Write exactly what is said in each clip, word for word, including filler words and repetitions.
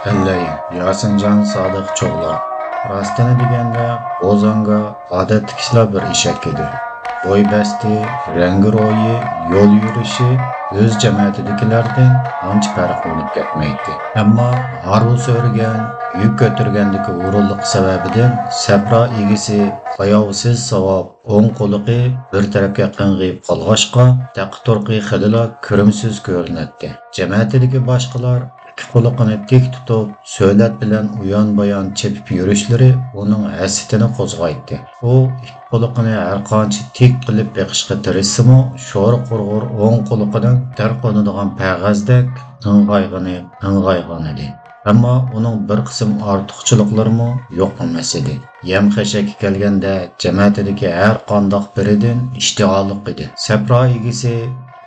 ئەللەي، ياسىنجان سادىق چوغلار. راستىنى دېگەندە، بوزاڭگا ئادەتتىكىچىلا بىر ئېشەك ئىدى. بوي بەستى، رەڭگى رويى، يول يۈرۈشى ئۆز جەمەتىدىكىلەردىن ئانچە پەرقلىنىپ كەتمەيتتى. ئەمما ھارۋا سۆرىگەن، يۈك كۆتۈرگەندىكى ھۇرۇنلۇقى سەۋەبىدىن سەپرا ئىگىسى ئاياۋسىز ساۋاپ، ئوڭ قۇلىقى بىر تەرەپكە قىڭغىيىپ قالغاچقا، تەققە-تۇرقى خېلىلا كۆرۈمسىز كۆرۈنەتتى. جەمەتىدىكى باشقىلار ئىككى قۇلىقىنى تىك تۇتۇپ، سۆلەت بىلەن ئۇيان-بايان چېپىپ يۈرۈشلىرى ئۇنىڭ ھەسىتىنى قوزغايتتى. ئۇ ئىككى قۇلىقىنى ھەرقانچە تىك قىلىپ بېقىشقا تىرىشسىمۇ، شورا قۇرغۇر ئوڭ قۇلىقىنىڭ تەر قونىدىغان پەغەزدەك غىڭغايغىنى غىڭغايغانىدى. ئەمما ئۇنىڭ بىر قىسىم ئارتۇقچىلىقلىرىمۇ يوق ئەمەس ئىدى. يەم-خەشەككە كەلگەندە، جەمەتىدىكى ھەر قانداق بىرىدىن ئىشتىھالىق ئىدى. سەپرا ئىگىسى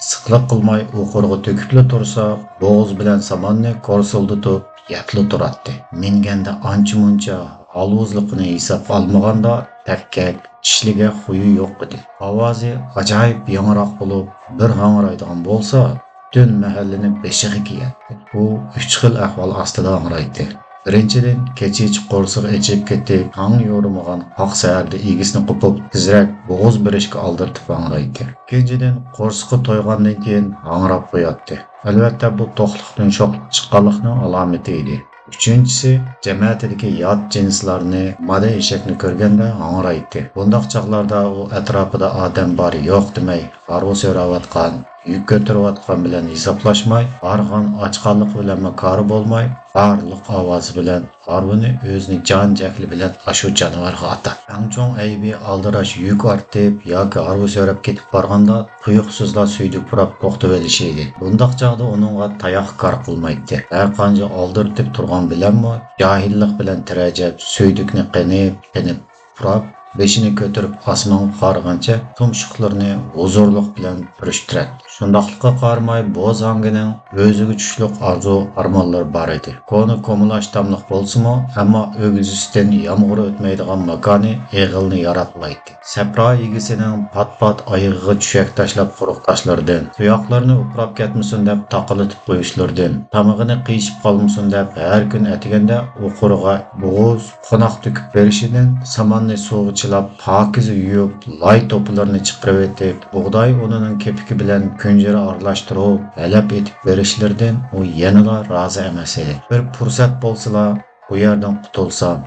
سىقلىق قىلماي ئوقۇرغا تۆكۈپلا تۇرسا، بوغۇز بىلەن ساماننى كورسىلدىتىپ يەپلا تۇراتتى. مىنگەندە ئانچە-مۇنچە ھالۋۇزلۇقىنى ھېسابقا ئالمىغاندا، تەپكەك، چىشلىگەن خۇيى يوق ئىدى. ئاۋازى ئاجايىپ ياڭراق بولۇپ، بىر ھاڭرايدىغان بولسا، پۈتۈن مەھەللىنى بېشىغا كىيەتتى. ئۇ ئۈچ خىل ئەھۋال ئاستىدا ھاڭرايتتى. بىرىنچىدىن، كېچىچە قورسىقى ئېچىپ كېتىپ، تاڭ يورۇمىغان قاق سەھەردە ئىگىسىنى قوپۇپ، تېزرەك بوغۇز بېرىشكە ئالدىرىتىپ ھاڭرايتتى. ئىككىنچىدىن، قورسىقى تويغاندىن كېيىن ھاڭراپ قوياتتى. ئەلۋەتتە، بۇ توقلۇقتىن شوخلۇق چىققانلىقنىڭ ئالامىتى ئىدى. ئۈچىنچىسى، جەمەتىدىكى يات جىنسلارنى، مادا ئېشەكنى كۆرگەندە ھاڭرايتتى. بۇنداق چاغلاردا ئۇ ئەتراپىدا ئادەم بار يوق دېمەي، ھارۋا سۆرەۋاتقان، يۈك كۆتۈرۈۋاتقان بىلەن ھېسابلاشماي، ھارغان ئاچقانلىقى بىلەنمۇ كارى بولماي، بارلىق ئاۋازى بىلەن ھارۋىنى ئۆزىنى جان-جەھلى بىلەن ئاشۇ جانىۋارغا ئاتاتتى. ئەڭ چوڭ ئەيىبى، ئالدىراش يۈك ئارتىپ ياكى ھارۋا سۆرەپ كېتىپ بارغاندا، تۇيۇقسىزلا سۈيدۈك پۇراپ توختىۋېلىشى ئىدى. بۇنداق چاغدا ئۇنىڭغا تاياق كار قىلمايتتى. ھەرقانچە ئالدىرىتىپ تۇرغان بىلەنمۇ، جاھىللىق بىلەن تىرەجەپ، سۈيدۈكنى قېنىپ، قېنىپ پۇراپ، بېشىنى كۆتۈرۈپ ئاسمانغا قارىغانچە، تۇمشۇقلىرىنى ھۇزۇرلۇق بىلەن پۈرۈشتۈرەتتى. شۇنداقلىققا قارىماي، بوز ھاڭگىنىڭ ئۆزىگە چۈشلۈك ئارزۇ-ئارمانلىرى بار ئىدى. كونا كومىلاش تاملىق بولسىمۇ، ئەمما ئۆگزىسىدىن يامغۇر ئۆتمەيدىغان ماكانى ئېغىلنى ياراتمايتتى. سەپرا ئىگىسىنىڭ پات-پات ئايىغىغا چۈشەك تاشلاپ قۇرۇق تاشلىرىدىن، تۇياقلىرىنى ئۇپراپ كەتمىسۇن دەپ تاقىلىتىپ قويۇشلىرىدىن، تامىقىنى قىيىشىپ قالمىسۇن دەپ ھەر كۈن ئەتىگەندە ئوقۇرىغا بوغۇز، قوناق تۆكۈپ بېرىشىدىن، ساماننى سۇغا چىلاپ، پاكىزە يۇيۇپ، لاي توپىلىرىنى چىقىرىۋېتىپ، بۇغداي ئۇنىنىڭ كېپىكى بىلەن كۈنجۈرە ئارىلاشتۇرۇپ، ھەلەپ ئېتىپ بېرىشلىرىدىن ئۇ يەنىلا رازى ئەمەس ئىدى. بىر پۇرسەت بولسىلا، بۇ يەردىن قۇتۇلسام،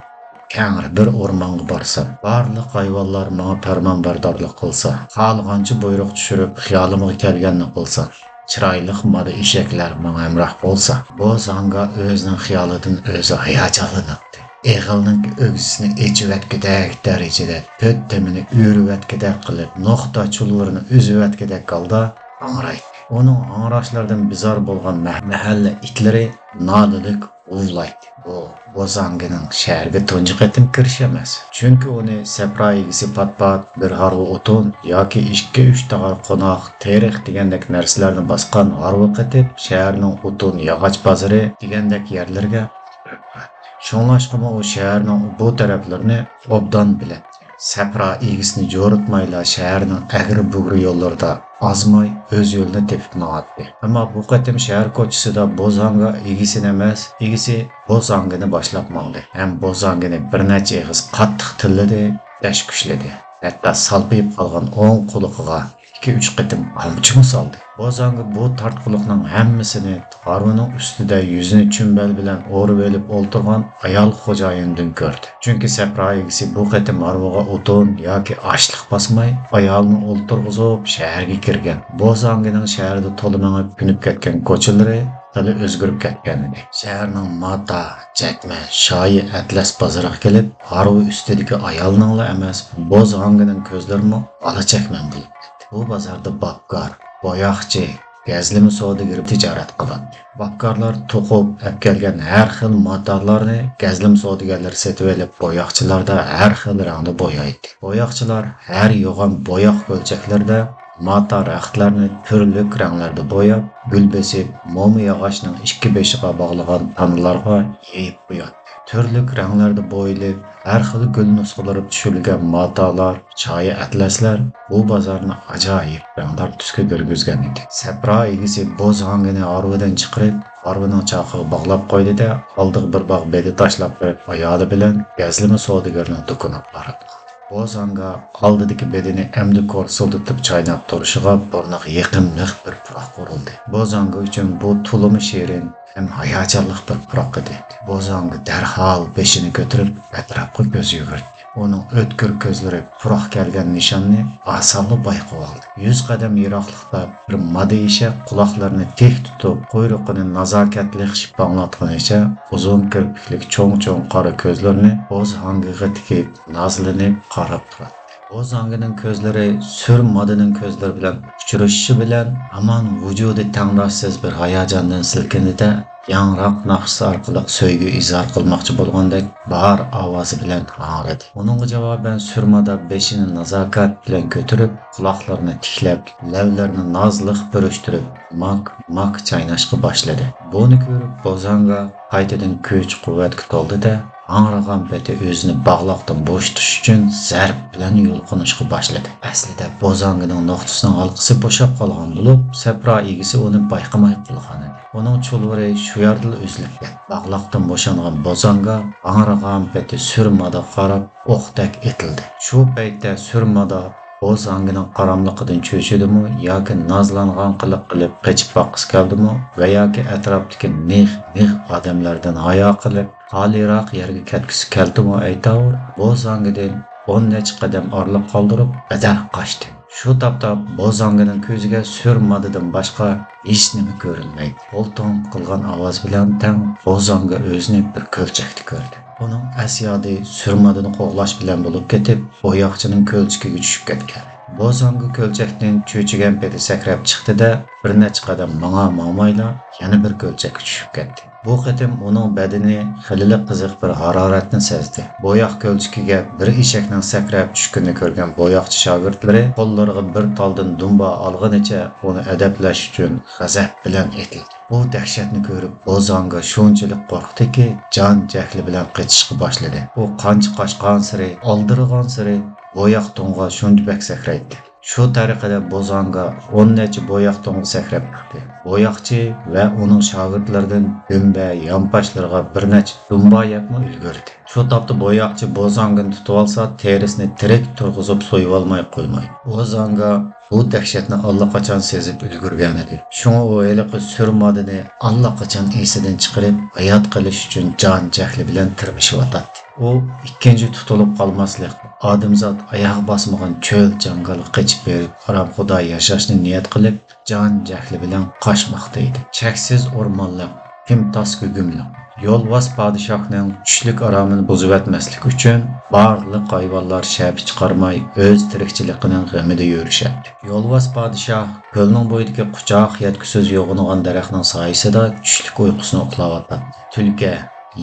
كەڭرى بىر ئورمانغا بارسام، بارلىق ھايۋانلار ماڭا پەرمانبەردارلىق قىلسا، خالىغانچە بۇيرۇق چۈشۈرۈپ، خىيالىمغا كەلگەننى قىلسا، چىرايلىق مادا ئېشەكلەر ماڭا ھەمراھ بولسا، بوز ھاڭگا ئۆزىنىڭ خىيالىدىن ئۆزى ھاياجانلىناتتى. ئېغىلنىڭ ئۆگزىسىنى ئېچىۋەتكۈدەك دەرىجىدە، تۆت تېمىنى ئۆرۈۋەتكۈدەك قىلىپ، نوختا چۇلۋىرىنى ئۈزۈۋەتكۈدەك ھالدا ھاڭرايتتى. ئۇنىڭ ھاڭراشلىرىدىن بىزار بولغان مەھ-، مەھەللە ئىتلىرى نالىلىك ھۇۋلايتتى. بۇ بوز ھاڭگىنىڭ شەھەرگە تۇنجى قېتىم كىرىشى ئەمەس. چۈنكى ئۇنى سەپرا ئىگىسى پات-پات بىر ھارۋا ئوتۇن ياكى ئىككى-ئۈچ تاغار قوناق، تېرىق دېگەندەك نەرسىلەرنى باسقان ھارۋا قېتىپ، شەھەرنىڭ ئوتۇن، ياغاچ بازىرى دېگەندەك يەرلىرىگە ئۆتكەن. شۇڭلاشقىمۇ ئۇ شەھەرنىڭ بۇ تەرەپلىرىنى ئوبدان بىلەتتى. سەپرا ئىگىسىنى جورۇتمايلا شەھەرنىڭ ئەگرى-بۈگرى يوللىرىدا ئازماي ئۆز يولىنى تېپىپ ماڭاتتى. ئەمما بۇ قېتىم شەھەر كوچىسىدا بوز ھاڭگا ئىگىسىنى ئەمەس، ئىگىسى بوز ھاڭگىنى باشلاپ ماڭدى ھەم بوز ھاڭگىنى بىر نەچچە ئېغىز قاتتىق تىللىدى، دەشكۈشلىدى. ھەتتا سالپىيىپ قالغان ئوڭ قۇلىقىغا ئىككى-ئۈچ قېتىم قامچىمۇ سالدى. بوز ھاڭگا بۇ تارتقۇلۇقنىڭ ھەممىسىنى ھارۋىنىڭ ئۈستىدە يۈزىنى چۈمبەل بىلەن ئورىۋېلىپ ئولتۇرغان ئايال خوجايىنىدىن كۆردى. چۈنكى سەپرا ئىگىسى بۇ قېتىم ھارۋىغا ئوتۇن ياكى ئاشلىق باسماي، ئايالىنى ئولتۇرغۇزۇپ شەھەرگە كىرگەن. بوز ھاڭگىنىڭ شەھەردە تولا مېڭىپ كۆنۈپ كەتكەن كوچىلىرى خېلى ئۆزگىرىپ كەتكەنىدى. شەھەرنىڭ ماتا، چەكمە، شايى ئەتلەس بازىرىغا كېلىپ، ھارۋا ئۈستىدىكى ئايالنىڭلا ئەمەس، بوز ھاڭگىنىڭ كۆزلىرىمۇ ئالا چەكمەن بولۇپ كەتتى. بۇ بازاردا باپكار، بوياقچى، گەزلىمە سودىگىرى تىجارەت قىلاتتى. باپكارلار توقۇپ ئەپكەلگەن ھەر خىل ماتالارنى گەزلىمە سودىگەرلىرى سېتىۋېلىپ، بوياقچىلاردا ھەر خىل رەڭدە بويايتتى. بوياقچىلار ھەر يوغان بوياق ئۆلچەكلىرىدە ماتا رەختلەرنى تۈرلۈك رەڭلەردە بوياپ، گۈل بېسىپ، موما ياغاچنىڭ ئىككى بېشىغا باغلىغان تانىلارغا يېيىپ قوياتتى. تۈرلۈك رەڭلەردە بويىلىپ، ھەر خىل گۈل نۇسخىلىرى چۈشۈرۈلگەن ماتالار، چايى ئەتلەسلەر بۇ بازارنى ئاجايىپ رەڭدار تۈسكە كىرگۈزگەن ئىدى. سەپرا ئىگىسى بوز ھاڭگىنى ھارۋىدىن چىقىرىپ، ھارۋىنىڭ چاقىغا باغلاپ قويدى-دە، ئالدىغا بىر باغ بېدە تاشلاپ قويۇپ، ئايالى بىلەن گەزلىمە سودىگەرنىڭ دۇكىنىغا بارىدۇ. بوز ھاڭگا ئالدىدىكى بېدىنى ئەمدى كورسىلدىتىپ چايناپ تۇرۇشىغا بۇرنىغا يېقىملىق بىر پۇراق ئۇرۇلدى. بوز ھاڭگا ئۈچۈن بۇ تولىمۇ شېرىن ھەم ھاياجانلىق بىر پۇراق ئىدى. بوز ھاڭگا دەرھال بېشىنى كۆتۈرۈپ ئەتراپقا كۆز يۈگۈرتتى. ئۇنىڭ ئۆتكۈر كۆزلىرى پۇراق كەلگەن نىشاننى ئاسانلا بايقىۋالدى. يۈز قەدەم يىراقلىقتا بىر مادا ئېشەك قۇلاقلىرىنى تىك تۇتۇپ، قۇيرۇقىنى نازاكەتلىك شىپپاڭلاتقىنىچە ئۇزۇن كىرپىكلىك چوڭ-چوڭ قارا كۆزلىرىنى بوز ھاڭگىغا تىكىپ، نازلىنىپ قاراپ تۇراتتى. بوز ھاڭگىنىڭ كۆزلىرى سۈر مادىنىڭ كۆزلىرى بىلەن ئۇچرىشىشى بىلەن ھامان ۋۇجۇدى تەڭداشسىز بىر ھاياجاندىن سىلكىندى-دە، ياڭراق ناخشىسى ئارقىلىق سۆيگۈ ئىزھار قىلماقچى بولغاندەك بار ئاۋازى بىلەن ھاڭرىدى. ئۇنىڭغا جاۋابەن سۈر مادا بېشىنى نازاكەت بىلەن كۆتۈرۈپ، قۇلاقلىرىنى تىكلەپ، لەۋلىرىنى نازلىق پۈرۈشتۈرۈپ، ماك، ماك چايناشقا باشلىدى. بۇنى كۆرۈپ بوز ھاڭگا قايتىدىن كۈچ-قۇۋۋەتكە تولدى-دە، ھاڭرىغان پېتى ئۆزىنى باغلاقتىن بوشىتىش ئۈچۈن زەرب بىلەن يۇلقۇنۇشقا باشلىدى. ئەسلىدە بوز ھاڭگىنىڭ نوختىسىنىڭ ھالقىسى بوشاپ قالغان بولۇپ، سەپرا ئىگىسى ئۇنى بايقىماي قالغانىدى. ئۇنىڭ چۇلۋۇرى شۇ يەردىلا ئۈزۈلۈپ كەتتى. باغلاقتىن بوشانغان بوز ھاڭگا ھاڭرىغان پېتى سۈر مادىغا قاراپ ئوقتەك ئېتىلدى. شۇ پەيتتە سۈر مادا بوز ھاڭگىنىڭ قاراملىقىدىن چۆچۈدىمۇ ياكى نازلانغان قىلىق قىلىپ قېچىپ باققۇسى كەلدىمۇ ۋە ياكى ئەتراپتىكى نىغ-نىغ ئادەملەردىن ھايا قىلىپ، خالىيراق يەرگە كەتكۈسى كەلدىمۇ ئەيتاۋۇر، بوز ھاڭگىدىن ئون نەچچە قەدەم ئارىلىق قالدۇرۇپ، بەدەل قاچتى. شۇ تاپتا بوز ھاڭگىنىڭ كۆزىگە سۈر مادىدىن باشقا ھېچنېمە كۆرۈنمەيدۇ. قولتۇڭ قىلغان ئاۋاز بىلەن تەڭ بوز ھاڭگا ئۆزىنى بىر كۆلچەكتە كۆردى. ئۇنىڭ ئەس-يادى سۈر مادىنى قوغلاش بىلەن بولۇپ كېتىپ، بوياقچىنىڭ كۆلچىكىگە چۈشۈپ كەتكەن. بوز ھاڭگا كۆلچەكتىن چۆچۈگەن پېتى سەكرەپ چىقتى-دە، بىر نەچچە قەدەم ماڭا-ماڭمايلا يەنە بىر كۆلچەككە چۈشۈپ كەتتى. بۇ قېتىم ئۇنىڭ بەدىنى خېلىلا قىزىق بىر ھارارەتنى سەزدى. بوياق كۆلچىكىگە بىر ئېشەكنىڭ سەكرەپ چۈشكىنىنى كۆرگەن بوياقچى شاگىرتلىرى قوللىرىغا بىر تالدىن دۇمبا ئالغىنىچە ئۇنى ئەدەپلەش ئۈچۈن غەزەپ بىلەن ئېتىلدى. بۇ دەھشەتنى كۆرۈپ بوز ھاڭگا شۇنچىلىك قورقتىكى، جان جەھلى بىلەن قېچىشقا باشلىدى. ئۇ قانچە قاچقانسېرى، ئالدىرىغانسېرى بوياق تۇڭغا شۇنچە بەك سەكرەيتتى. شۇ تەرىقىدە بوز ھاڭگا ئون نەچچە بوياق تۇڭغا سەكرەپ چىقتى. بوياقچى ۋە ئۇنىڭ شاگىرتلىرىدىن دۈمبە يانپاشلىرىغا بىر نەچچە دۇمبا يەپمۇ ئۈلگۈردى. شۇ تاپتا بوياقچى بوز ھاڭگىنى تۇتۇۋالسا، تېرىسىنى تىرىك تۇرغۇزۇپ سويۇۋالماي قويمايدۇ. بوز ھاڭگا بۇ دەھشەتنى ئاللىقاچان سېزىپ ئۈلگۈرگەنىدى. شۇڭا ئۇ ھېلىقى سۈر مادىنى ئاللىقاچان ئېسىدىن چىقىرىپ، ھايات قېلىش ئۈچۈن جان جەھلى بىلەن تىرمىشىۋاتاتتى. ئۇ ئىككىنچى تۇتۇلۇپ قالماسلىق، ئادەمزات ئاياغ باسمىغان چۆل جاڭگالغا قېچىپ بېرىپ، ئارامخۇدا ياشاشنى نىيەت قىلىپ، جان جەھلى بىلەن قاچماقتا ئىدى. چەكسىز ئورمانلىق، قۇم تاس گۇگۇملۇق. يولۋاس پادىشاھنىڭ چۈشلۈك ئارامىنى بۇزۇۋەتمەسلىك ئۈچۈن، بارلىق ھايۋانلار شەپە چىقارماي، ئۆز تىرىكچىلىكىنىڭ غېمىدە يۈرۈشەتتى. يولۋاس پادىشاھ كۆلنىڭ بويىدىكى قۇچاق يەتكۈسىز يوغىنىغان دەرەخنىڭ سايىسىدا چۈشلۈك ئۇيقۇسىنى ئۇخلاۋاتاتتى. تۈلكە،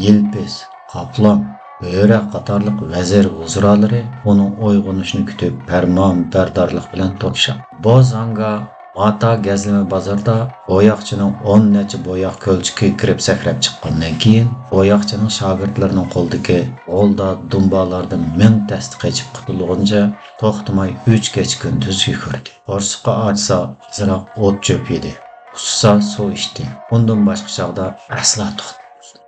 يىلپىز، قاپلان، بۆرە قاتارلىق ۋەزىر-ۋۇزرالىرى ئۇنىڭ ئويغىنىشىنى كۈتۈپ، پەرمانبەردارلىق بىلەن تۇرۇشاتتى. بوز ھاڭگا ماتا گەزلىمە بازىرىدا بوياقچىنىڭ ئون نەچچە بوياق كۆلچىكىگە كىرىپ سەكرەپ چىققاندىن كېيىن، بوياقچىنىڭ شاگىرتلىرىنىڭ قولىدىكى غولدا دۇمبالاردىن مىڭ تەستە قېچىپ قۇتۇلغىنىچە توختىماي ئۈچ كېچە-كۈندۈز يۈگۈردى. قورسىقى ئاچسا، ئازراق ئوت-چۆپ يېدى. قۇسسا، سۇ ئىچتى. ئۇندىن باشقا چاغدا ئەسلا توختىمىدى.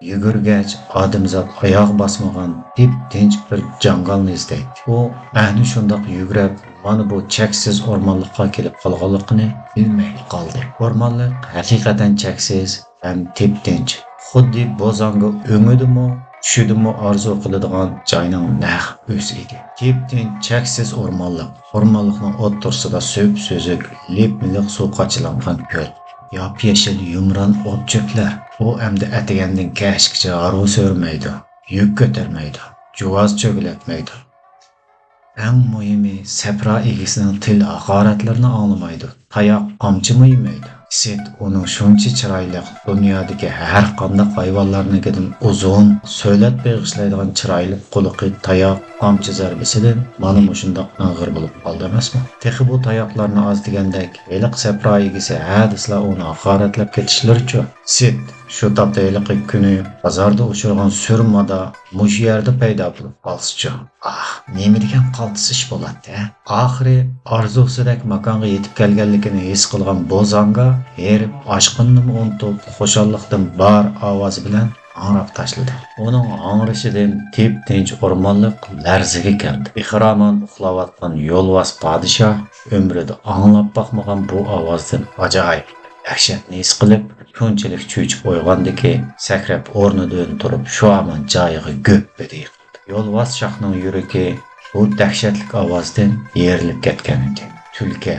يۈگۈرگەچ، ئادەمزات ئاياغ باسمىغان تىپ-تىنچ بىر جاڭگالنى ئىزدەيتتى. ئۇ ئەنە شۇنداق يۈگۈرۈپ، مانا بۇ چەكسىز ئورمانلىققا كېلىپ قالغانلىقىنى بىلمەيلا قالدى. ئورمانلىق ھەقىقەتەن چەكسىز ھەم تىپ-تىنچ. خۇددى بوز ھاڭگا ئۆڭىدىمۇ، چۈشىدىمۇ ئارزۇ قىلىدىغان جاينىڭ نەق ئۆزى ئىدى. تىپ-تىنچ، چەكسىز ئورمانلىق. ئورمانلىقنىڭ ئوتتۇرىسىدا سۈپسۈزۈك، لىپمىلىق سۇ قاچىلانغان كۆل. ياپيېشىل يۇمران ئوت-چۆپلەر. ئۇ ئەمدى ئەتىگەندىن كەچكىچە ھارۋا سۆرىمەيدۇ، يۈك كۆتۈرمەيدۇ، جۇۋاز چۆگىلەتمەيدۇ. ئەڭ مۇھىمى، سەپرا ئىگىسىنىڭ تىل ھاقارەتلىرىنى ئاڭلىمايدۇ، تاياق قامچىمۇ يېمەيدۇ. سېيىت ئۇنىڭ شۇنچە چىرايلىق، دۇنيادىكى ھەر قانداق ھايۋانلارنىڭكىدىن ئۇزۇن، سۆلەت بېغىشلايدىغان چىرايلىق قۇلىقى تاياق قامچا زەربىسىدىن مانا مۇشۇنداق ئېغىر بولۇپ قالدى ئەمەسمۇ؟ تېخى بۇ تاياقلارنى ئاز دېگەندەك، ھېلىقى سەپرا ئىگىسى ھە دېسىلا ئۇنى ھاقارەتلەپ كېتىشلىرىچۇ؟ سېيىت، شۇ تاپتا ھېلىقى كۈنى بازاردا ئۇچرىغان سۈرمادا مۇشۇ يەردە پەيدا بولۇپ قالسىچۇ؟ ئاھ، نېمە دېگەن قالتىس ئىش بولاتتى، ھە؟ ئاخىرى ئارزۇسىدەك ماكانغا يېتىپ كەلگەنلىكىنى ھېس قىلغان بوزاڭگا ھېرىپ، ئاشقىنىنىمۇ ئۇنتۇپ، خۇشاللىقتىن بار ئاۋازى بىلەن ھاڭراپ تاشلىدى. ئۇنىڭ ھاڭرىشىدىن تىپ-تىنچ ئورمانلىق لەرزىگە كەلدى. بىخىرامان ئۇخلاۋاتقان يولۋاس پادىشاھ ئۆمرىدە ئاڭلاپ باقمىغان بۇ ئاۋازدىن ئاجايىپ دەھشەتنى ھېس قىلىپ، شۇنچىلىك چۆچۈپ ئويغاندىكى، سەكرەپ ئورنىدىن تۇرۇپ، شۇ ھامان جايىغا گۈپپىدە يىقىلدى. يولۋاس شاھنىڭ يۈرىكى بۇ دەھشەتلىك ئاۋازدىن يېرىلىپ كەتكەن ئىدى. تۈلكە،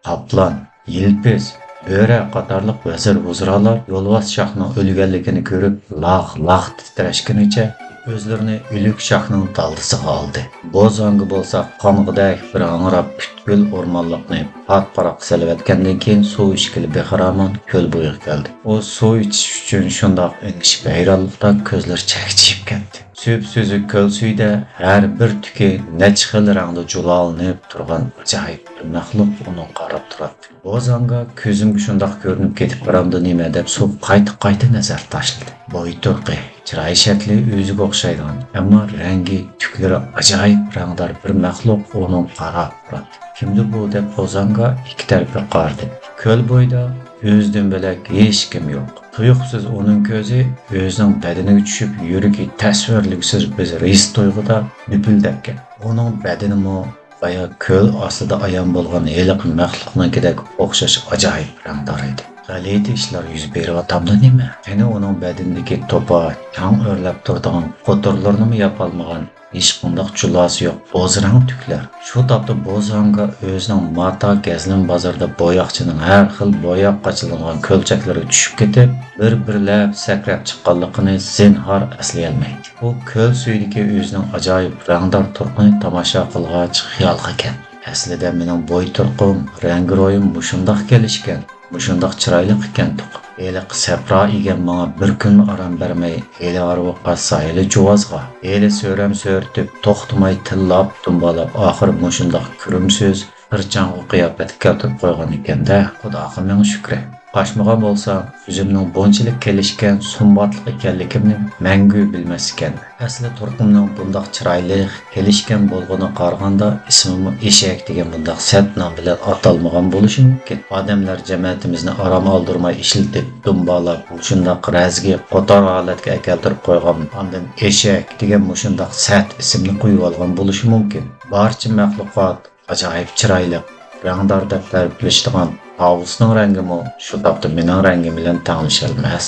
قاپلان، يىلپىز، بۆرە قاتارلىق ۋەزىر-ۋۇزرالار يولۋاس شاھنىڭ ئۆلگەنلىكىنى كۆرۈپ، لاغ-لاغ تىترەشكىنىچە ئۆزلىرىنى ئۆلۈك شاھنىڭ دالدىسىغا ئالدى. بوزاڭگا بولسا قانغۇدەك بىر ھاڭراپ، پۈتكۈل ئورمانلىقنى پات-پاراققا سېلىۋەتكەندىن كېيىن، سۇ ئىچكىلى بىخىرامان كۆل بويىغا كەلدى. ئۇ سۇ ئىچىش ئۈچۈن شۇنداق ئېڭىشىپ، ھەيرانلىقتا كۆزلىرى چەكچىيىپ كەتتى. سۈپسۈزۈك كۆل سۈيىدە ھەر بىر تۈكى نەچچە خىل رەڭدە جۇلالىنىپ تۇرغان ئاجايىپ بىر مەخلۇق ئۇنىڭغا قاراپ تۇراتتى. بوزاڭگا كۆزۈمگە شۇنداق كۆرۈنۈپ كېتىپ بارامدۇ نېمە دەپ سۇغا قايتا-قايتا نەزەر تاشلىدى. بوي تۇرقى، چىراي شەكلى ئۆزىگە ئوخشايدىغان، ئەمما رەڭگى، تۈكلىرى ئاجايىپ رەڭدار بىر مەخلۇق ئۇنىڭغا قاراپ تۇراتتى. كىمدۇ بۇ دەپ بوزاڭگا ئىككى تەرەپكە قارىدى. كۆل بويىدا ئۆزىدىن بۆلەك ھېچكىم يوق. تۇيۇقسىز ئۇنىڭ كۆزى ئۆزىنىڭ بەدىنىگە چۈشۈپ، يۈرىكى تەسۋىرلىگۈسىز بىر ھېس-تۇيغۇدا لۈپۈلدەپ كەتتى. ئۇنىڭ بەدىنىمۇ بايا كۆل ئاستىدا ئايان بولغان ھېلىقى مەخلۇقنىڭكىدەك ئوخشاش ئاجايىپ رەڭدار ئىدى. غەلىتە ئىشلار يۈز بېرىۋاتامدۇ نېمە؟ قېنى ئۇنىڭ بەدىنىدىكى توپا، چاڭ ئۆرلەپ تۇرىدىغان قوتۇرلىرىنىمۇ ياپالمىغان ھېچقانداق جۇلاسى يوق بوز رەڭ تۈكلەر. شۇ تاپتا بوزاڭگا ئۆزىنىڭ ماتا گەزلىم بازىرىدا بوياقچىنىڭ ھەر خىل بوياق قاچىلانغان كۆلچەكلىرىگە چۈشۈپ كېتىپ، بىر-بىرلەپ سەكرەپ چىققانلىقىنى زىنھار ئەسلىيەلمەيتتى. ئۇ كۆل سۈيىدىكى ئۆزىنىڭ ئاجايىپ رەڭدار تۇرقىنى تاماشا قىلغاچ خىيالغا كەلدى. ئەسلىدە مېنىڭ بوي تۇرقۇم، رەڭگىرويۇم مۇشۇنداق كېلىشكەن، مۇشۇنداق چىرايلىق ئىكەنتۇق. ھېلىقى سەپرا ئىگەم ماڭا بىر كۈنمۇ ئارام بەرمەي، ھېلى ئارىۋاققا سايىلى جۇۋازغا، ھېلى سۆرەم سۆرىتىپ، توختىماي تىللاپ، دۇمبالاپ، ئاخىرى مۇشۇنداق كۆرۈمسىز، خىرچاڭغۇ قىياپەتكە كەلتۈرۈپ قويغان ئىكەن-دە، خۇداغا مىڭ شۈكرى. قاچمىغان بولسا، ئۆزۈمنىڭ بۇنچىلىك كېلىشكەن سۇمباتلىق ئىكەنلىكىمنى مەڭگۈ بىلمەس ئىكەن. ئەسلى تۇرقۇمنىڭ بۇنداق چىرايلىق، كېلىشكەن بولغىنىغا قارىغاندا، ئىسمىمۇ ئېشەك دېگەن بۇنداق سەت نام بىلەن ئاتالمىغان بولۇشى مۇمكىن. ئادەملەر جەمەتىمىزنى ئارام ئالدۇرماي ئىشلىتىپ، دۇمبالاپ، مۇشۇنداق رەزگى، قوتار ھالەتكە ئەكەلتۈرۈپ قويغان، ئاندىن ئېشەك دېگەن مۇشۇنداق سەت ئىسىمنى قويۇۋالغان بولۇشى مۇمكىن. بارچە مەخلۇقات ئاجايىپ چىرايلىق، رەڭدار دەپ تەرىپلىشىدىغان تاۋۇسنىڭ رەڭگىمۇ شۇ تاپتا مېنىڭ رەڭگىم بىلەن تەڭلىشەلمەس.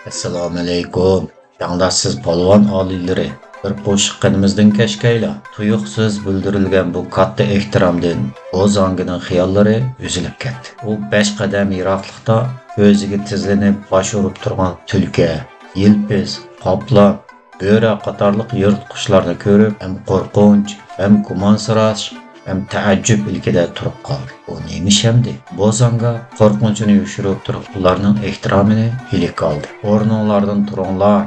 ئەسسالامۇئەلەيكۇم، تەڭداشسىز پالۋان ئالىيلىرى، بىر قوشۇق قېنىمىزدىن كەچكەيلا. تۇيۇقسىز بىلدۈرۈلگەن بۇ كاتتا ئېھتىرامدىن بوزاڭگىنىڭ خىياللىرى ئۈزۈلۈپ كەتتى. ئۇ بەش قەدەم يىراقلىقتا ئۆزىگە تىزلىنىپ باش ئۇرۇپ تۇرغان تۈلكە، يىلپىز، قاپلان، بۆرە قاتارلىق يىرتقۇچلارنى كۆرۈپ، ھەم قورقۇنچ، ھەم گۇمانسىراش، ھەم تەئەججۈپ ئىلكىدە تۇرۇپ قالدى. بۇ نېمە ئىش ئەمدى؟ بوزاڭگا قورقۇنچىنى يوشۇرۇپ تۇرۇپ، ئۇلارنىڭ ئېھتىرامىنى ئىلىك ئالدى. ئورنۇڭلاردىن تۇرۇڭلار!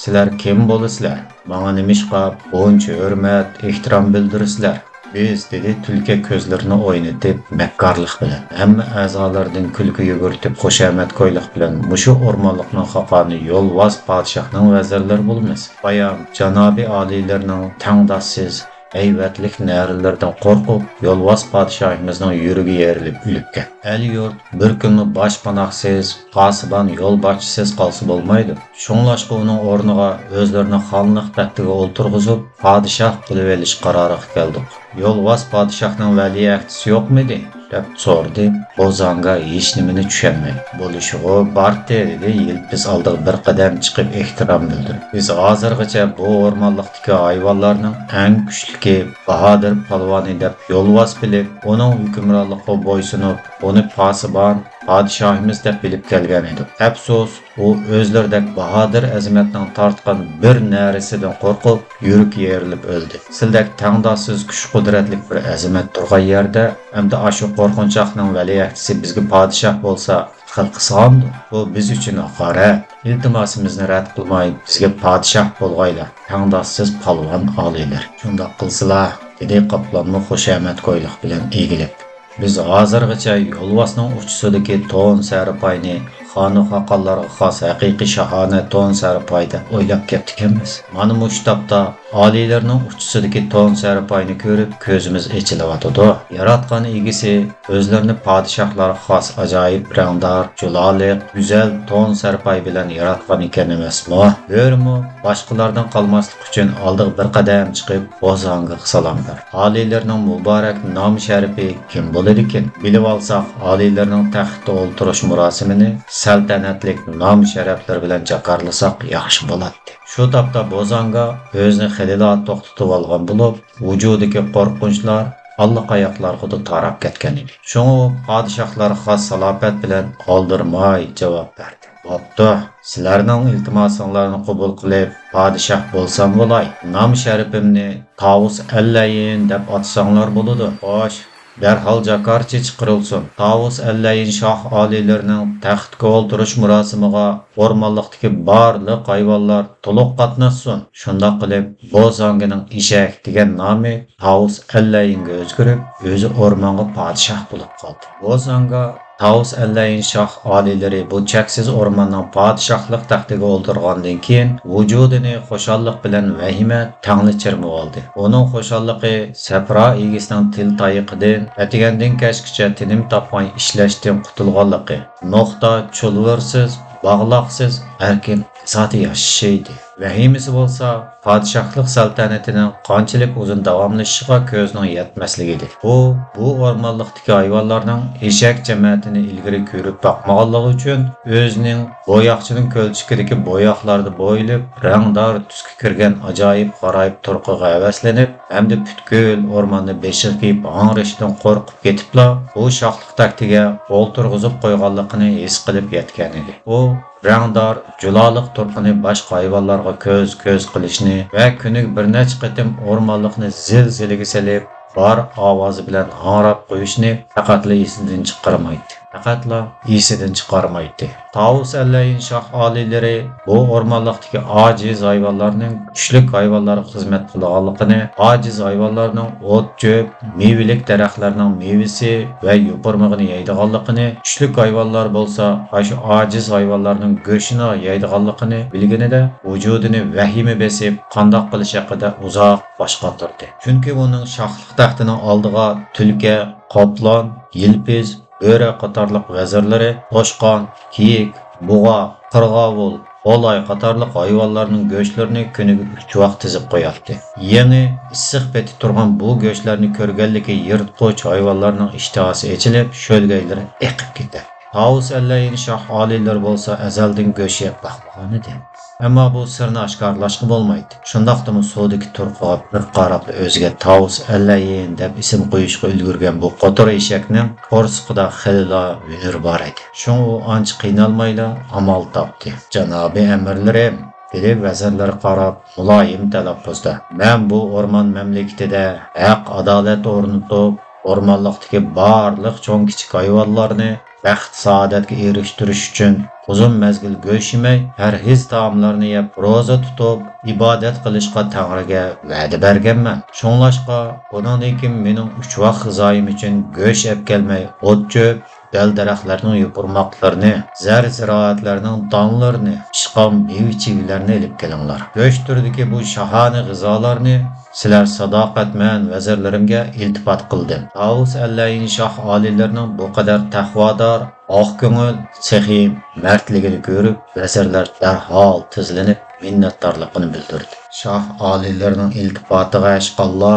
سىلەر كىم بولىسىلەر؟ ماڭا نېمىشقا بۇنچە ھۆرمەت، ئېھتىرام بىلدۈرىسىلەر؟ بىز، دېدى تۈلكە كۆزلىرىنى ئوينىتىپ، مەككارلىق بىلەن، ھەممە ئەزالىرىدىن كۈلكە يۈگۈرتۈپ، خۇشامەتكويلۇق بىلەن مۇشۇ ئورمانلىقنىڭ خاقانى يولۋاس پادىشاھنىڭ ۋەزىرلىرى بولىمىز. بايام جانابىي ئالىيلىرىنىڭ تەڭداشسىز، ھەيۋەتلىك نەرىلىرىدىن قورقۇپ، يولۋاس پادىشاھىمىزنىڭ يۈرىكى يېرىلىپ ئۆلۈپ كەتتى. ئەل-يۇرت بىر كۈنمۇ باشپاناھسىز، پاسىبان يولباشچىسىز قالسا بولمايدۇ. شۇڭلاشقا ئۇنىڭ ئورنىغا ئۆزلىرىنى خانلىق تەختىگە ئولتۇرغۇزۇپ، پادىشاھ قىلىۋېلىش قارارىغا كەلدۇق. يولۋاس پادىشاھنىڭ ۋەلىئەھدىسى يوقمىدى؟ دەپ سورىدى بوزاڭگا ھېچنېمىنى چۈشەنمەي. بولۇشىغۇ بارتى، دېدى يىلپىز ئالدىغا بىر قەدەم چىقىپ ئېھتىرام بىلدۈرۈپ. بىز ھازىرغىچە بۇ ئورمانلىقتىكى ھايۋانلارنىڭ ئەڭ كۈچلۈكى، باھادىر پالۋانى دەپ يولۋاس بىلىپ، ئۇنىڭ ھۆكۈمرانلىقىغا بويسۇنۇپ، ئۇنى پاسىبان، پادىشاھىمىز دەپ بىلىپ كەلگەن ئىدۇق. ئەپسۇس، ئۇ ئۆزلىرىدەك باھادىر ئەزىمەتنىڭ تارتقان بىر نەرىسىدىن قورقۇپ، يۈرىكى يېرىلىپ ئۆلدى. سىلىدەك تەڭداشسىز كۈچ-قۇدرەتلىك بىر ئەزىمەت تۇرغان يەردە، ئەمدى ئاشۇ قورقۇنچاقنىڭ ۋەلىئەھدىسى بىزگە پادىشاھ بولسا، خەلققە سىغامدۇ؟ بۇ بىز ئۈچۈن ھاقارەت. ئىلتىماسىمىزنى رەت قىلماي، بىزگە پادىشاھ بولغايلا، تەڭداشسىز پالۋان ئالىيلىرى. شۇنداق قىلسىلا، دېدى قاپلانمۇ خۇشامەتكويلۇق بىلەن ئېگىلىپ. بىز ھازىرغىچە يولۋاسنىڭ ئۇچىسىدىكى تون سەرپاينى خانۇ خاقانلارغا خاس ھەقىقىي شاھانە تون سەرپاي دەپ ئويلاپ كەپتىكەنمىز. مانا مۇشۇ تاپتا ئالىيلىرىنىڭ ئۇچىسىدىكى تون سەرپاينى كۆرۈپ كۆزىمىز ئېچىلىۋاتىدۇ. ياراتقان ئىگىسى ئۆزلىرىنى پادىشاھلارغا خاس ئاجايىپ رەڭدار، جۇلالىق، گۈزەل تون سەرپاي بىلەن ياراتقان ئىكەن ئەمەسمۇ؟ بۆرىمۇ باشقىلاردىن قالماسلىق ئۈچۈن ئالدىغا بىر قەدەم چىقىپ، بوزاڭگىغا سالام بەردى. ئالىيلىرىنىڭ مۇبارەك نام شەرىپى كىم بولىدىكىن؟ بىلىۋالساق، ئالىيلىرىنىڭ تەختتە ئولتۇرۇش مۇراسىمىنى سەلتەنەتلىك نام شەرەپلىرى بىلەن جاكارلىساق ياخشى بولاتتى. شۇ تاپتا بوزاڭگا ئۆزىنى خېلىلا توختىتىۋالغان بولۇپ، ۋۇجۇدىدىكى قورقۇنچلار ئاللىقاياقلارغىدۇ تاراپ كەتكەن ئىدى. شۇڭا ئۇ پادىشاھلارغا خاس سالاپەت بىلەن ئالدىرىماي جاۋاب بەردى. بوپتۇ، سىلەرنىڭ ئىلتىماسىڭلارنى قوبۇل قىلىپ، پادىشاھ بولسام بولاي. نام شەرىپىمنى تاۋۇس ئەللەيىن دەپ ئاتىساڭلار بولىدۇ. خوش، دەرھال جاكارچى چىقىرىلسۇن. تاۋۇس ئەللەيىن شاھ ئالىيلىرىنىڭ تەختكە ئولتۇرۇش مۇراسىمىغا ئورمانلىقتىكى بارلىق ھايۋانلار تولۇق قاتناشسۇن. شۇنداق قىلىپ، بوزاڭگىنىڭ ئېشەك دېگەن نامى تاۋۇس ئەللەيىنگە ئۆزگىرىپ، ئۆزى ئورمانغا پادىشاھ بولۇپ قالدى. بوزاڭگا تاۋۇس ئەللەيىن شاھ ئالىيلىرى بۇ چەكسىز ئورماننىڭ پادىشاھلىق تەختىگە ئولتۇرغاندىن كېيىن، ۋۇجۇدىنى خۇشاللىق بىلەن ۋەھىمە تەڭلا چىرمىۋالدى. ئۇنىڭ خۇشاللىقى سەپرا ئىگىسىنىڭ تىل تايىقىدىن ئەتىگەندىن كەچكىچە تىنىم تاپماي ئىشلەشتىن قۇتۇلغانلىقى، نوختا، چۇلۋۇرسىز، باغلاقسىز ئەركىن ئازادە ياشىشى ئىدى. ۋەھىمىسى بولسا پادىشاھلىق سەلتەنىتىنىڭ قانچىلىك ئۇزۇن داۋاملىشىشىغا كۆزىنىڭ يەتمەسلىكى ئىدى. ئۇ بۇ ئورمانلىقتىكى ھايۋانلارنىڭ ئېشەك جەمەتىنى ئىلگىرى كۆرۈپ باقمىغانلىقى ئۈچۈن ئۆزىنىڭ بوياقچىنىڭ كۆلچىكىدىكى بوياقلاردا بويىلىپ رەڭدار تۈسكە كىرگەن ئاجايىپ غارايىپ تۇرقىغا ھەۋەسلىنىپ ھەمدە پۈتكۈل ئورماننى بېشىغا كىيىپ ھاڭرىشىدىن قورقۇپ كېتىپلا، بۇ شاھلىق تەختىگە ئولتۇرغۇزۇپ قويغانلىقىنى ھېس قىلىپ يەتكەن ئىدى. ئۇ رەڭدار، جۇلالىق تۇرقىنى باشقا ھايۋانلارغا كۆز-كۆز قىلىشنى ۋە كۈنىگە بىر نەچچە قېتىم ئورمانلىقنى زىلزىلىگە سېلىپ، بار ئاۋازى بىلەن ھاڭراپ قويۇشنى پەقەتلا ئېسىدىن چىقارمايتتى. پەقەتلا ئېسىدىن چىقارمايتتى. تاۋۇس ئەللەيىن شاھ ئالىيلىرى بۇ ئورمانلىقتىكى ئاجىز ھايۋانلارنىڭ كۈچلۈك ھايۋانلارغا خىزمەت قىلىدىغانلىقىنى، ئاجىز ھايۋانلارنىڭ ئوت-چۆپ، مېۋىلىك دەرەخلەرنىڭ مېۋىسى ۋە يوپۇرمىقىنى يەيدىغانلىقىنى، كۈچلۈك ھايۋانلار بولسا ئاشۇ ئاجىز ھايۋانلارنىڭ گۆشىنى يەيدىغانلىقىنى بىلگىنىدە، ۋۇجۇدىنى ۋەھىمە بېسىپ، قانداق قىلىش ھەققىدە ئۇزاق باش قاتۇردى. چۈنكى ئۇنىڭ شاھلىق تەختىنىڭ ئالدىغا تۈلكە، قاپلان، يىلپىز، بۆرە قاتارلىق ۋەزىرلىرى، توشقان، كىيىك، بۇغا، قىرغاۋۇل، غولاي قاتارلىق ھايۋانلارنىڭ گۆشلىرىنى كۈنىگە ئۈچ ۋاق تىزىپ قوياتتى. يېڭى، ئىسسىق پېتى تۇرغان بۇ گۆشلەرنى كۆرگەنلىكى يىرتقۇچ ھايۋانلارنىڭ ئىشتىھاسى ئېچىلىپ، شۆلگەيلىرى ئېقىپ كېتەتتى. تاۋۇس ئەللەيىن شاھ ئالىيلىرى بولسا ئەزەلدىن گۆش يەپ باقمىغانىدى. ئەمما بۇ سىرنى ئاشكارىلاشقا بولمايتتى. شۇنداقتىمۇ سۇدىكى تۇرقىغا بىر قاراپلا ئۆزىگە تاۋۇس ئەللەيىن دەپ ئىسىم قويۇشقا ئۈلگۈرگەن بۇ قوتۇر ئېشەكنىڭ قورسىقىدا خېلىلا ھۈنىرى بار ئىدى. شۇڭا ئۇ ئانچە قىينالمايلا ئامال تاپتى. جانابىي ئەمىرلىرىم، دېدى ۋەزىرلىرى قاراپ مۇلايىم تەلەپپۇزدا. مەن بۇ ئورمان مەملىكىتىدە ھەق-ئادالەت ئورنىتىپ، ئورمانلىقتىكى بارلىق چوڭ-كىچىك ھايۋانلارنى بەخت-سائادەتكە ئېرىشتۈرۈش ئۈچۈن ئۇزۇن مەزگىل گۆش يېمەي، پەرھىز تائاملارنى يەپ، روزا تۇتۇپ، ئىبادەت قىلىشقا تەڭرىگە ۋەدە بەرگەنمەن. شۇڭلاشقا، بۇنىڭدىن كېيىن مېنىڭ ئۈچ ۋاق غىزايىم ئۈچۈن گۆش ئەپ كەلمەي، ئوت-چۆپ، دەل-دەرەخلەرنىڭ يوپۇرماقلىرىنى، زەر-زىرائەتلەرنىڭ دانلىرىنى، پىشقان مېۋە-چىۋىلەرنى ئېلىپ كېلىڭلار. گۆش تۈرىدىكى بۇ شاھانە غىزالارنى سىلەر ساداقەتمەن ۋەزىرلىرىمگە ئىلتىپات قىلدىم. تاۋۇس ئەللەيىن شاھ ئالىيلىرىنىڭ بۇ قەدەر تەقۋادار، ئاقكۆڭۈل، سېخىي، مەردلىكىنى كۆرۈپ، ۋەزىرلەر دەرھال تىزلىنىپ مىننەتدارلىقىنى بىلدۈردى. شاھ ئالىيلىرىنىڭ ئىلتىپاتىغا ئەشقاللا،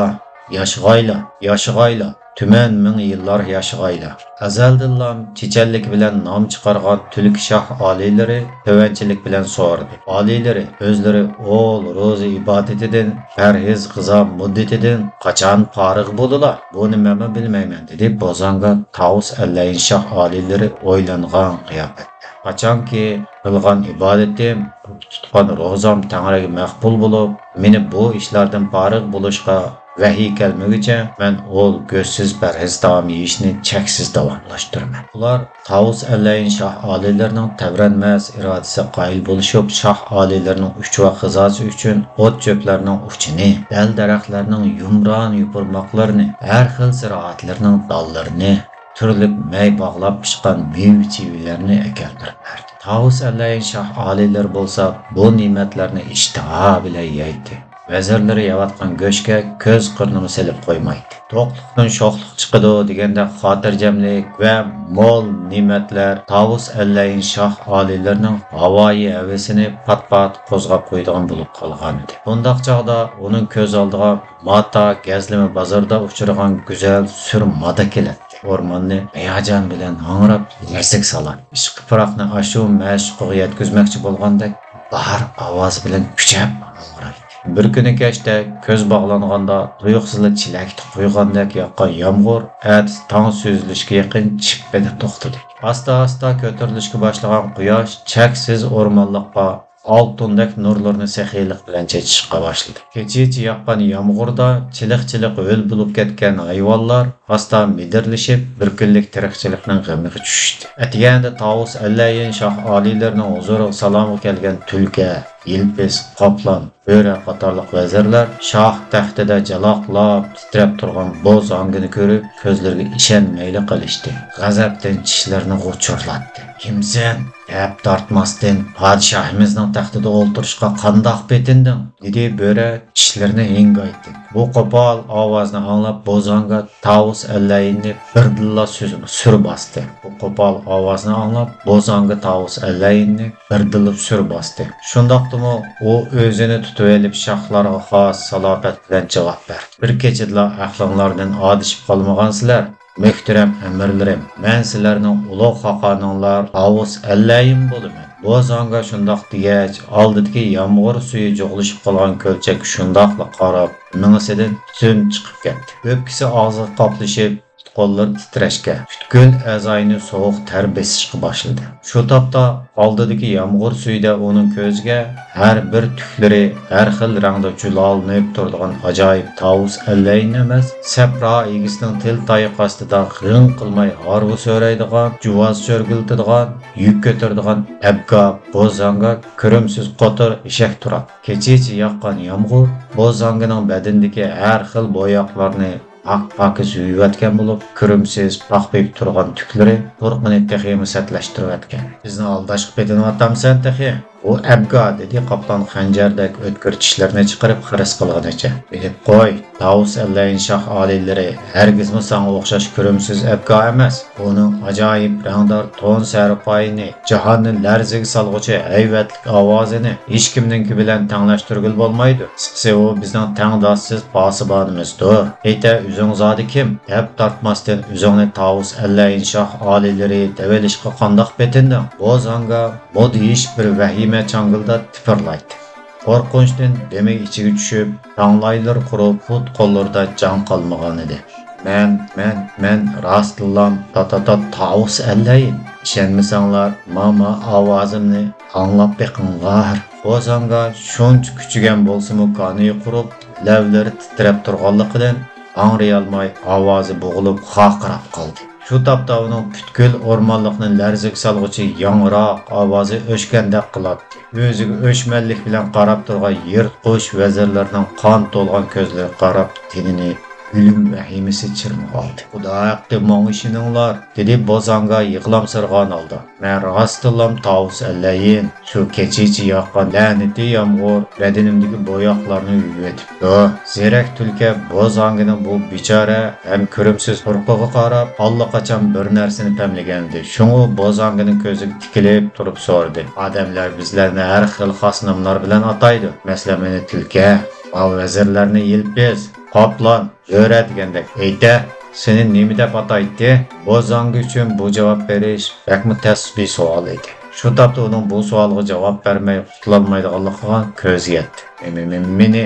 ياشىغايلا، ياشىغايلا! تۈمەن مىڭ يىللار ياشىغايلا! ئەزەلدىنلا چېچەنلىكى بىلەن نام چىقارغان تۈلكە شاھ ئالىيلىرى تۆۋەنچىلىك بىلەن سورىدى. ئالىيلىرى ئۆزلىرى ئول روزا ئىبادىتىدىن، پەرھىز غىزا مۇددىتىدىن قاچان پارىغ بولىلا؟ بۇنى مەنمۇ بىلمەيمەن، دېدى بوزاڭگا تاۋۇس ئەللەيىن شاھ ئالىيلىرى ئويلانغان قىياپەتتە. قاچانكى قىلغان ئىبادىتىم، تۇتقان روزام تەڭرىگە مەقبۇل بولۇپ، مېنى بۇ ئىشلاردىن پارىغ بولۇشقا ۋەھىي كەلمىگۈچە مەن ئول گۆشسىز پەرھىز تائام يېيىشنى چەكسىز داۋاملاشتۇرىمەن. ئۇلار تاۋۇس ئەللەيىن شاھ ئالىيلىرىنىڭ تەۋرەنمەس ئىرادىسىغا قايىل بولۇشۇپ، شاھ ئالىيلىرىنىڭ ئۈچ ۋاق غىزاسى ئۈچۈن ئوت-چۆپلەرنىڭ ئۇچىنى، دەل-دەرەخلەرنىڭ يۇمران يوپۇرماقلىرىنى، ھەر خىل زىرائەتلەرنىڭ دانلىرىنى، تۈرلۈك مەي باغلاپ پىشقان مېۋە-چېۋىلەرنى ئەكەلدۈرۈپ بەردى. تاۋۇس ئەللەيىن شاھ ئالىيلىرى بولسا بۇ نېمەتلەرنى ئىشتىھا بىلەن يەيتتى. ۋەزىرلىرى يەۋاتقان گۆشكە كۆز قىرنىمۇ سېلىپ قويمايتتى. توقلۇقتىن شوخلۇق چىقىدۇ دېگەندەك خاتىرجەملىك ۋە مول نېمەتلەر تاۋۇس ئەللەيىن شاھ ئالىيلىرىنىڭ ھاۋايى ھەۋىسىنى پات-پات قوزغاپ قويىدىغان بولۇپ قالغانىدى. بۇنداق چاغدا ئۇنىڭ كۆز ئالدىغا ماتا گەزلىمە بازىرىدا ئۇچرىغان گۈزەل سۈر مادا كېلەتتى. ئورماننى ھاياجان بىلەن ھاڭراپ لەرزىگە سالاتتى. ئىشقى پۇراقنى ئاشۇ مەشۇقىغا يەتكۈزمەكچى بولغاندەك باھار ئاۋازى بىلەن كۈچەپ ھاڭرايتتى. بىر كۈنى كەچتە كۆز باغلانغاندا تۇيۇقسىزلا چېلەكتە قۇيغاندەك ياغقان يامغۇر ئەتىسى تاڭ سۈزۈلۈشكە يېقىن چىپپىدە توختىدى. ئاستا-ئاستا كۆتۈرۈلۈشكە باشلىغان قۇياش چەكسىز ئورمانلىققا ئالتۇندەك نۇرلىرىنى سېخىيلىق بىلەن چېچىشقا باشلىدى. كېچىچە ياغقان يامغۇردا چىلىق-چىلىق ھۆل بولۇپ كەتكەن ھايۋانلار ئاستا مىدىرلىشىپ، بىر كۈنلۈك تېرىقچىلىقنىڭ غېمىگە چۈشۈشتى. ئەتىگەندە تاۋۇس ئەللەيىن شاھ ئالىيلىرىنىڭ ھۇزۇرىغا سالامغا كەلگەن تۈلكە، يىلپىز، قاپلان، بۆرە قاتارلىق ۋەزىرلەر شاھ تەختىدە جالاقلاپ تىترەپ تۇرغان بوز ھاڭگىنى كۆرۈپ، كۆزلىرىگە ئىشەنمەيلا قېلىشتى. غەزەپتىن چىشلىرىنى غۇچۇرلاتتى. «كىمسەن؟» دەپ تارتماستىن، «پادىشاھىمىزنىڭ تەختىدە ئولتۇرۇشقا قانداق پېتىندىڭ؟» دېدى بۆرە چىشلىرىنى ھىڭگايتىپ. بۇ قوپال ئاۋازنى ئاڭلاپ، بوز ھاڭگا تاۋۇس ئەللەيىننى بىردىنلا سۈر-، سۈر باستى. بۇ قوپال ئاۋازنى ئاڭلاپ، بوز ھاڭگا تاۋۇس ئەللەيىننى بىردىنلا سۈر باستى. شۇنداقتىمۇ ئۇ ئۆزىنى تۇتۇۋېلىپ، شاھلارغا خاس سالاپەت بىلەن جاۋاب بەردى. «بىر كېچىدىلا ئەقلىڭلاردىن ئادىشىپ قالمىغانسىلەر، مۆھتەرەم ئەمىرلىرىم. مەن سىلەرنىڭ ئۇلۇغ خاقانىڭلار تاۋۇس ئەللەيىن بولىمەن.» بوز ھاڭگا شۇنداق دېگەچ، ئالدىدىكى يامغۇر سۈيى جۇغلىشىپ قالغان كۆلچەككە شۇنداقلا قاراپ، مېڭىسىدىن سۈم چىقىپ كەتتى. ئۆپكىسى ئاغزىغا قاپلىشىپ، پۇت-قوللىرى تىترەشكە، پۈتكۈل ئەزايىنى سوغۇق تەر بېسىشقا باشلىدى. شۇ تاپتا ئالدىدىكى يامغۇر سۈيىدە ئۇنىڭ كۆزىگە ھەر بىر تۈكلىرى ھەر خىل رەڭدە جۇلالىنىپ تۇرىدىغان ئاجايىپ تاۋۇس ئەللەيىن ئەمەس، سەپرا ئىگىسىنىڭ تىل تايىقى ئاستىدا غىڭ قىلماي ھارۋا سۆرەيدىغان، جۇۋاز چۆرگىلىتىدىغان، يۈك كۆتۈرىدىغان ئەبگا بوز ھاڭگا كۆرۈمسىز قوتۇر ئېشەك تۇراتتى. كېچىچە ياغقان يامغۇر بوز ھاڭگىنىڭ بەدىنىدىكى ھەر خىل بوياقلارنى پاك-پاكىز يۇيۇۋەتكەن بولۇپ، كۆرۈمسىز پاقپىيىپ تۇرغان تۈكلىرى تۇرقىنى تېخىمۇ سەتلەشتۈرۈۋەتكەن. «بىزنى ئالداشقا پېتىنىۋاتامسەن تېخى؟» بۇ ئەبگا، دېدى قاپلان خەنجەردەك ئۆتكۈر چىشلىرىنى چىقىرىپ خىرىس قىلغىنىچە. «بىلىپ قوي، تاۋۇس ئەللەيىن شاھ ئالىيلىرى ھەرگىزمۇ ساڭا ئوخشاش كۆرۈمسىز ئەبگا ئەمەس. ئۇنىڭ ئاجايىپ رەڭدار تون سەرپايىنى، جاھاننى لەرزىگە سالغۇچى ھەيۋەتلىك ئاۋازىنى ھېچكىمنىڭكى بىلەن تەڭلەشتۈرگىلى بولمايدۇ. قىسقىسى، ئۇ بىزنىڭ تەڭداشسىز پاسىبانىمىزدۇر. ئېيتە، ئۆزۈڭ زادى كىم؟» دەپ تارتماستىن، «ئۆزۈڭنى تاۋۇس ئەللەيىن شاھ ئالىيلىرى دەۋېلىشقا قانداق پېتىندىڭ؟» بوز ھاڭگا مۇدھىش بىر ۋەھىمە چاڭگىلدا تىپىرلايتتى. قورقۇنچتىن دېمى ئىچىگە چۈشۈپ، تاڭلايلىرى قۇرۇپ، پۇت-قوللىرىدا جان قالمىغانىدى. «مەن، مەن، مەن راستىنلام تا-تا-تا تاۋۇس ئەللەيىن. ئىشەنمىسەڭلار، ما-ما ئاۋازىمنى ئاڭلاپ بېقىڭلار.» بوز ھاڭگا شۇنچە كۈچىگەن بولسىمۇ، كانىيى قۇرۇپ، لەۋلىرى تىترەپ تۇرغانلىقىدىن، ئاڭرىيالماي ئاۋازى بوغۇلۇپ خارقىراپ قالدى. شۇ تاپتا ئۇنىڭ پۈتكۈل ئورمانلىقنى لەرزىگە سالغۇچى ياڭراق ئاۋازى ئۆچكەندەك قىلاتتى. ئۆزىگە ئۆچمەنلىك بىلەن قاراپ تۇرغان يىرتقۇچ ۋەزىرلىرىنىڭ قان تولغان كۆزلىرىگە قاراپ، تېنىنى ئۆلۈم ۋەھىمىسى چىرمىۋالدى. «خۇدا ھەققى، ماڭا ئىشىنىڭلار!» دېدى بوز ھاڭگا يىغلامسىرىغان ھالدا. «مەن راستتىنلام تاۋۇس ئەللەيىن. شۇ كېچىچە ياغقان لەنىتى يامغۇر بەدىنىمدىكى بوياقلارنى يۇيۇۋېتىپتۇ.» زېرەك تۈلكە بوز ھاڭگىنىڭ بۇ بىچارە ھەم كۆرۈمسىز تۇرقىغا قاراپ، ئاللىقاچان بىر نەرسىنى پەملىگەنىدى. شۇڭا بوز ھاڭگىنىڭ كۆزىگە تىكىلىپ تۇرۇپ سورىدى. «ئادەملەر بىزلەرنى ھەر خىل خاس ناملار بىلەن ئاتايدۇ. مەسىلەن، مېنى تۈلكە، ماۋۇ ۋەزىرلەرنى يىلپىز، قاپلان، بۆرە دېگەندەك. ئېيتە، سېنى نېمە دەپ ئاتايتتى؟» بوز ھاڭگا ئۈچۈن بۇ جاۋاب بېرىش بەكمۇ تەس بىر سوئال ئىدى. شۇ تاپتا ئۇنىڭ بۇ سوئالغا جاۋاب بەرمەي قۇتۇلالمايدىغانلىقىغا كۆزى يەتتى. «مې-، مې-، مې-، مېنى،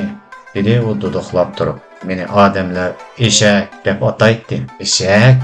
دېدى ئۇ دۇدۇقلاپ تۇرۇپ. «مېنى ئادەملەر ئېشەك دەپ ئاتايتتى.» «ئېشەك؟»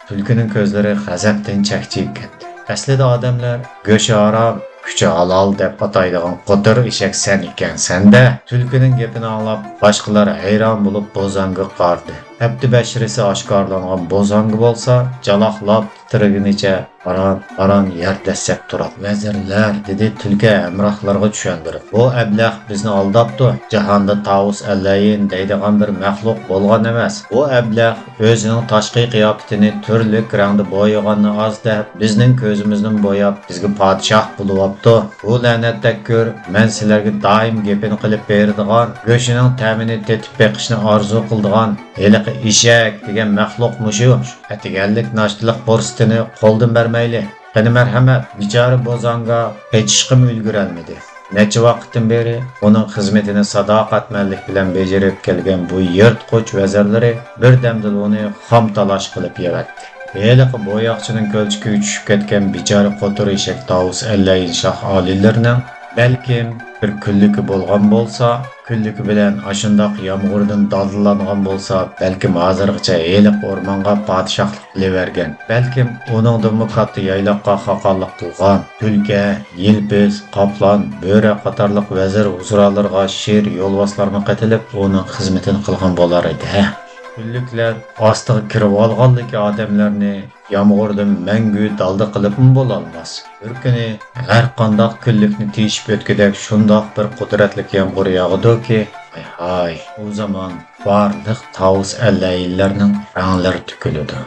تۈلكىنىڭ كۆزلىرى غەزەپتىن چەكچىيىپ كەتتى. «ئەسلىدە ئادەملەر گۆشى ھارام، كۈچى ھالال دەپ ئاتايدىغان قوتۇر ئېشەك سەن ئىكەنسەن-دە.» تۈلكىنىڭ گېپىنى ئاڭلاپ، باشقىلار ھەيران بولۇپ بوز ھاڭگا قارىدى. ھەپتە بەشىرىسى ئاشكارىلانغان بوزاڭگا بولسا جالاقلاپ تىترىگىنىچە ئاران-ئاران يەر دەسسەپ تۇراتتى. ۋەزىرلەر، دېدى تۈلكە ھەمراھلىرىغا چۈشەندۈرۈپ، بۇ ئەبلەخ بىزنى ئالداپتۇ. جاھاندا تاۋۇس ئەللەيىن دەيدىغان بىر مەخلۇق بولغان ئەمەس. بۇ ئەبلەخ ئۆزىنىڭ تاشقى قىياپىتىنى تۈرلۈك رەڭدە بويىغاننى ئاز دەپ، بىزنىڭ كۆزىمىزنىمۇ بوياپ، بىزگە پادىشاھ بولۇۋاپتۇ. بۇ لەنەتتەك كۆر، مەن سىلەرگە دائىم گېپىنى قىلىپ بېرىدىغان، گۆشىنىڭ تەمىنى تېتىپ بېقىشنى ئارزۇ قىلىدىغان ھېلىقى ئېشەك دېگەن مەخلۇق مۇشۇ. ئەتىگەنلىك ناشتىلىق پۇرسىتىنى قولدىن بەرمەيلى. قېنى مەرھەمەت، بىچارە بوزاڭگا قېچىشقىمۇ ئۈلگۈرەلمىدى. نەچچە ۋاقىتتىن بېرى ئۇنىڭ خىزمىتىنى ساداقەتمەنلىك بىلەن بېجىرىپ كەلگەن بۇ يىرتقۇچ ۋەزىرلىرى بىردەمدىلا ئۇنى خام تالاش قىلىپ يەۋەتتى. ھېلىقى بوياقچىنىڭ كۆلچىكىگە چۈشۈپ كەتكەن بىچارە قوتۇر ئېشەك تاۋۇس ئەللەيىن شاھ ئالىيلىرىنىڭ بەلكىم بىر كۈنلۈكى بولغان بولسا، كۈنلۈكى بىلەن ئاشۇنداق يامغۇردىن دالدىلانغان بولسا، بەلكىم ھازىرغىچە ھېلىقى ئورمانغا پادىشاھلىق قىلىۋەرگەن، بەلكىم ئۇنىڭدىنمۇ كاتتا يايلاققا خاقانلىق قىلغان تۈلكە، يىلپىز، قاپلان، بۆرە قاتارلىق ۋەزىر ۋۇزرالىرىغا شىر يولۋاسلارمۇ قېتىلىپ، ئۇنىڭ خىزمىتىنى قىلغان بولار ئىدى ھە. كۈنلۈكلەر ئاستىغا كىرىۋالغانلىكى ئادەملەرنى يامغۇردىن مەڭگۈ دالدا قىلىپمۇ بولالماس. بىر كۈنى ھەر قانداق كۈنلۈكنى تېشىپ ئۆتكۈدەك شۇنداق بىر قۇدرەتلىك يامغۇر ياغىدۇكى، ھاي ھاي، ئۇ زامان بارلىق تاۋۇس ئەللەيىنلەرنىڭ رەڭلىرى تۆكۈلىدۇ.